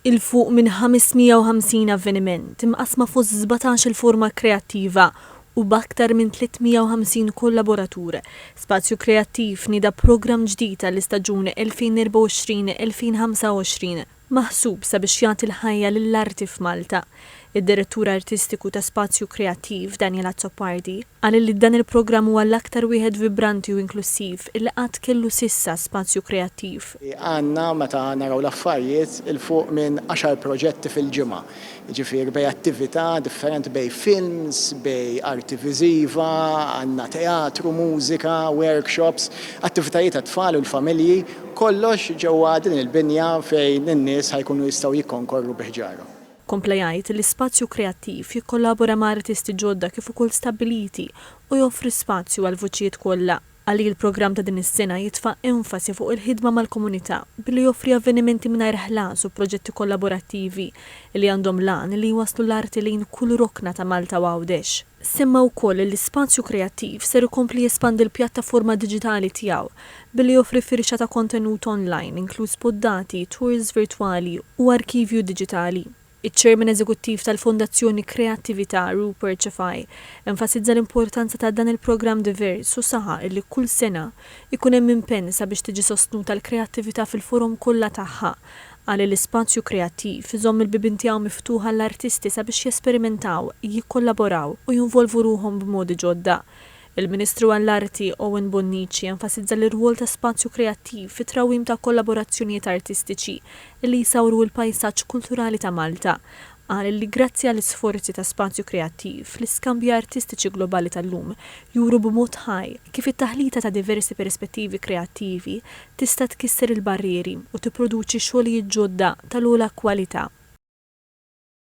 'Il fuq minn 550 avveniment imqassma fost 17-il forma kreattiva u b'aktar minn 350 kollaboratur, Spazju Kreattiv nieda programm ġdid għall-istaġun 2024-2025 maħsub sabiex jagħti l-ħajja lill-arti f'Malta. Id-Direttur Artistiku ta' Spazju Kreattiv, Daniel Azzopardi, Qal li dan il-programm huwa l-aktar wieħed vibranti u inklussiv illi qatt kellu s'issa Spazju Kreattiv. Għandna, meta naraw l-affarijiet, 'il fuq minn għaxar proġetti fil-ġimgħa. Jiġifieri bejn attività differenti, bejn films, bejn arti viżiva, għandna teatru, mużika, workshops, attivitajiet għat-tfal u l-familji, kollox ġewwa din il-binja fejn in-nies ħa jkunu jistgħu jikkonkorru bi ħġarhom. Kompla jgħid li Spazju Kreattiv jikkollabora ma' artisti ġodda kif ukoll stabbiliti u joffri spazju għall-vuċijiet kollha. Qal li l-programm ta' din is-sena jitfa' enfasi fuq il-ħidma mal-komunità billi joffri avvenimenti mingħajr ħlas u proġetti kollaborattivi li għandhom l-għan li jwasslu l-arti lejn kull rokna ta' Malta u Għawdex. Semma wkoll li Spazju Kreattiv ser ikompli jespandi l-pjattaforma diġitali tiegħu billi joffri firxa ta' kontenut online, inkluż poddati, tours virtwali u arkivju diġitali. Iċ-Chairman Eżekuttiv tal-Fondazzjoni Kreattività, Rupert Cefai, enfasizza l-importanza ta' dan il-programm divers u saħaq illi kull sena jkun hemm impenn sabiex tiġi sostnuta l-kreattività fil-forom kollha tagħha. Qal li l-ispazju kreattiv iżomm il-bibien tiegħu miftuħ għall-artisti sabiex jesperimentaw, jikkollaboraw u jinvolvu ruħhom b'modi ġodda. Il-Ministru għall-Arti, Owen Bonnici, enfasizza l-irwol ta' Spazju Kreattiv fit-trawwim ta' kollaborazzjonijiet artistiċi li jsawru l-pajsaġġ kulturali ta' Malta. Qal li grazzi għall-isforzi ta' Spazju Kreattiv, l-iskambji artistiċi globali tal-lum juru b'mod ħaj kif it-taħlita ta' diversi perspettivi kreattivi tista' tkisser il-barrieri u tipproduċi xogħlijiet ġodda tal-ogħla kwalità.